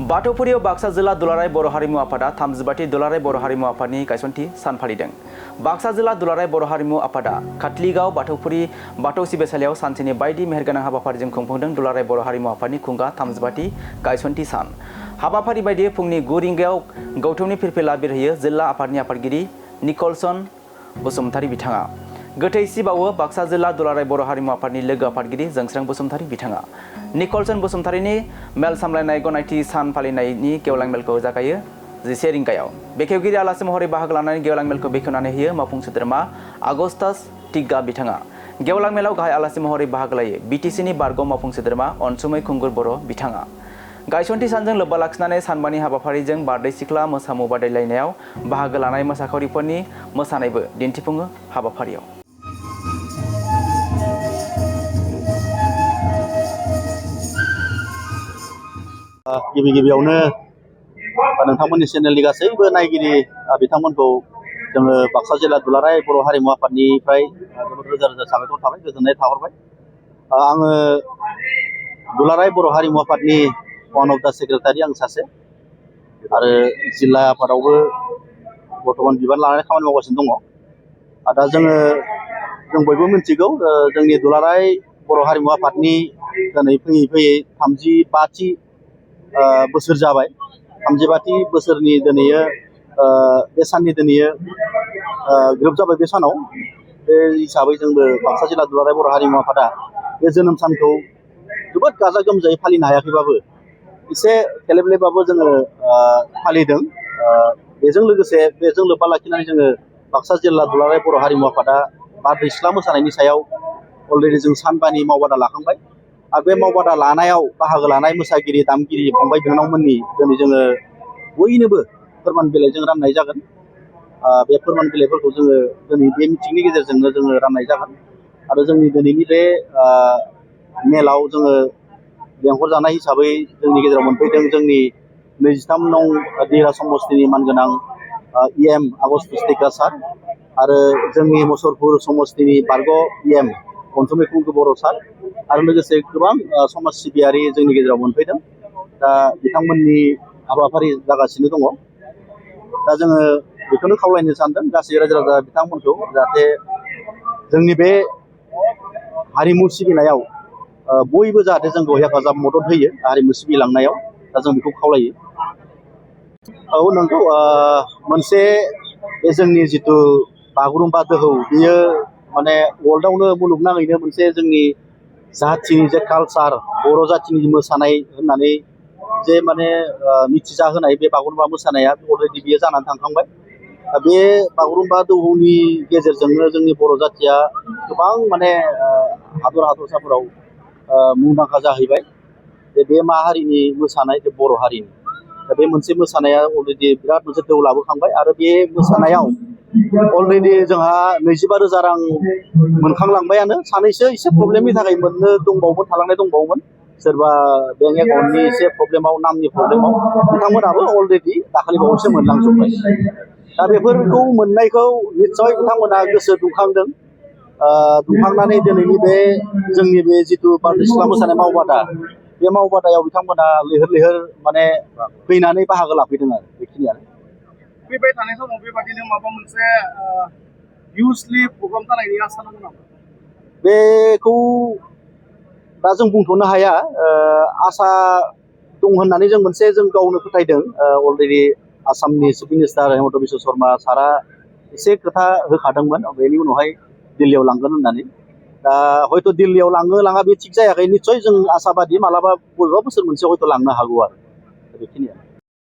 बाथौफुरियाव बाक्सा जिल्ला दुलाराय बर' हारिमु आफादा 32थि दुलाराय बर' हारिमु आफादनि गायसनथि सान फालिदों। बाक्सा जिल्ला दुलाराय बर' हारिमु आफादा खाथलिगाव बाथौफुरि बाथौ सिबिसालियाव सानसेनि बायदि मेहेरगोनां हाबाफारिजों खुंफुंदों दुलाराय बर' हारिमु आफादनि खुंगा 32थि गायसनथि सान। हाबाफारि बायदियै फुंनि 9 रिंगायाव गौथुमनि फिरफिला बिरहोयो जिल्ला आफादनि आफादगिरि निकलसन बसुमतारी बिथाङा। गोथै सि बावो बाक्सा जिल्ला दुलाराय बर' हारिमु आफादनि लोगो आफादगिरि जोंस्रां बसुमतारी बिथाङा। निकलसन बसुमतारीनि मेल सामलायनाय गनायथि सान फालिनायनि गेवलां मेलखौ जागायो 11 रिंगायाव। बेखेवगिरि आलासि महरै बाहागो लानानै गेवलां मेलखौ बेखेवनानै होयो मावफुं सोद्रोमा आगस्तास टिग्गा बिथाङा। गेवलां मेलाव गाहाय आलासि महरै बाहागो लायो बिटिसिनि बारग' मावफुं सोद्रोमा अनसुमै खुंगुर बर' बिथाङा। गायसनथि सानजों लोब्बा लाखिनानै सानबानि हाबाफारिजों बारदै सिख्ला मोसामु बादायलायनायाव बाहागो लानाय मोसाखावरिफोरनि मोसानायबो दिन्थिफुङो हाबाफारियाव। गिबियावनो नोंथांमोननि चेनेलनि गासैबो नायगिरि बिथांमोनखौ जोङो बाक्सा जिल्ला दुलाराय बर' हारिमु आफादनिफ्राय जोबोद रोजा रोजा साबायखर थाबाय, गोजोननाय थाहरबाय। आङो दुलाराय बर' हारिमु आफादनि वान अफ दा सेक्रेटारि आं सासे, आरो जिल्ला आफादावबो बर्थमान बिबान लानानै खामानि मावगासिनो दङ। दा जों बयबो मिथिगौ जोंनि दुलाराय बर' हारिमु आफादनि दिनै फैयै फैयै 35थि बोसोर जाबाय। 35थि बोसोरनि दिनैयो बे साननि दिनैयो ग्रोब जाबाय। बे सानाव बे हिसाबै जोंबो बाक्सा जिल्ला दुलाराय बर' हारिमु आफादा बे जोनोम सानखौ जोबोद गाजा गोमजायै फालिनो हायाखैबाबो एसे थेलेबलेबाबो जोङो फालिदों। बेजों लोगोसे बेजों लोब्बा लाखिनानै जोङो बाक्सा जिल्ला दुलाराय बर' हारिमु आफादा बारदै सिख्ला मोसानायनि सायाव अलरेडि जों सानबानि मावबादा लाखांबाय। आरो बे मावबादा लानायाव बाहागो लानाय मोसागिरि दामगिरि फंबाय बिनानावमोननि दिनै जोङो बयनोबो फोरमान बिलाइजों राननाय जागोन। बे फोरमान बिलाइफोरखौ जोङो दिनै बे मिटिंनि गेजेरजोंनो जोङो राननाय जागोन। आरो जोंनि दिनैनि बे मेलाव जोङो लेंहरजानाय हिसाबै जोंनि गेजेराव मोनफैदों जोंनि 23 नं दिरा समस्तिनि मानगोनां EM आगस्त टिग्गा सार, आरो जोंनि मुसलपुर समस्तिनि बारग' EM अनसुमै खुंगुर बर' सार, आरो लोगोसे गोबां समाज सिबियारि जोंनि गेजेराव मोनफैदों। दा बिथांमोननि हाबाफारि जागासिनो दङ। दा जोङो बेखौनो खावलायनो सानदों गासै रायजो राजा बिथांमोनखौ, जाहाथे जोंनि बे हारिमु सिबिनायाव बयबो जाहाथे जोंखौ हेफाजाब मदद होयो हारिमु सिबिलांनायाव। दा जों बेखौ खावलायो। औ नंगौ, मोनसे बे जोंनि जिथु बागुरुम्बा दोहौ बियो माने वर्ल्डआवनो मुलुगनाङैनो मोनसे जोंनि जाथिनि जे कालचार, बर' जाथिनि मोसानाय होननानै जे माने मिथिजा होनाय बे बागुरुम्बा मोसानाया अलरेडि बियो जानानै थांखांबाय। बे बागुरुम्बा दोहौनि गेजेरजोंनो जोंनि बर' जाथिया गोबां माने हादर हादरसाफोराव मुंदांखा जाहैबाय। बे मा हारिनि मोसानाय? बे बर' हारिनि। दा बे मोनसे मोसानाया अलरेडि बिराद मोनसे दोहौ लाबोखांबाय, आरो बे मोसानायाव अलरेडि जोंहा 25,000 रां मोनखांलांबायानो। सानैसो एसे प्रब्लेमनि थाखाय मोननो दंबावोमोन, थालांनाय दंबावोमोन। सोरबा बेंक एकाउन्टनि एसे प्रब्लेमाव, नामनि प्रब्लेमाव बिथांमोनाबो अलरेडि दाखालि बावैसो मोनलांजोब्बाय। दा बेफोरखौ मोननायखौ निस्सय बिथांमोना गोसो दुंखांदों। दुंखांनानै दिनैनि बे जोंनि बे जिथु बारदै सिख्ला मोसानाय मावबादा, बे मावबादायाव बिथांमोना लैहोर लैहोर माने फैनानै बाहागो लाफैदों। आरो बेखिनियानो। फैबाय थानाय समाव बेबादिनो माबा मोनसे हिउजलि प्रग्राम जानायनि आसा दङ नामा? बेखौ दा जों बुंथ'नो हाया। आसा दं होननानै जों गावनो फोथायदों। अलरेडि आसामनि चिफ मिनिस्टार हेमन्त बिश्व शर्मा सारा एसे खोथा होखादोंमोन बेनि उनावहाय दिल्लीयाव लांगोन होननानै। दा हयथ' दिल्लीयाव लाङो लाङा बे थिग जायाखै। निस्सय जों आसाबादि मालाबा बबेबा बोसोर मोनसे हयथ' लांनो हागौ। आरो बेखिनियानो।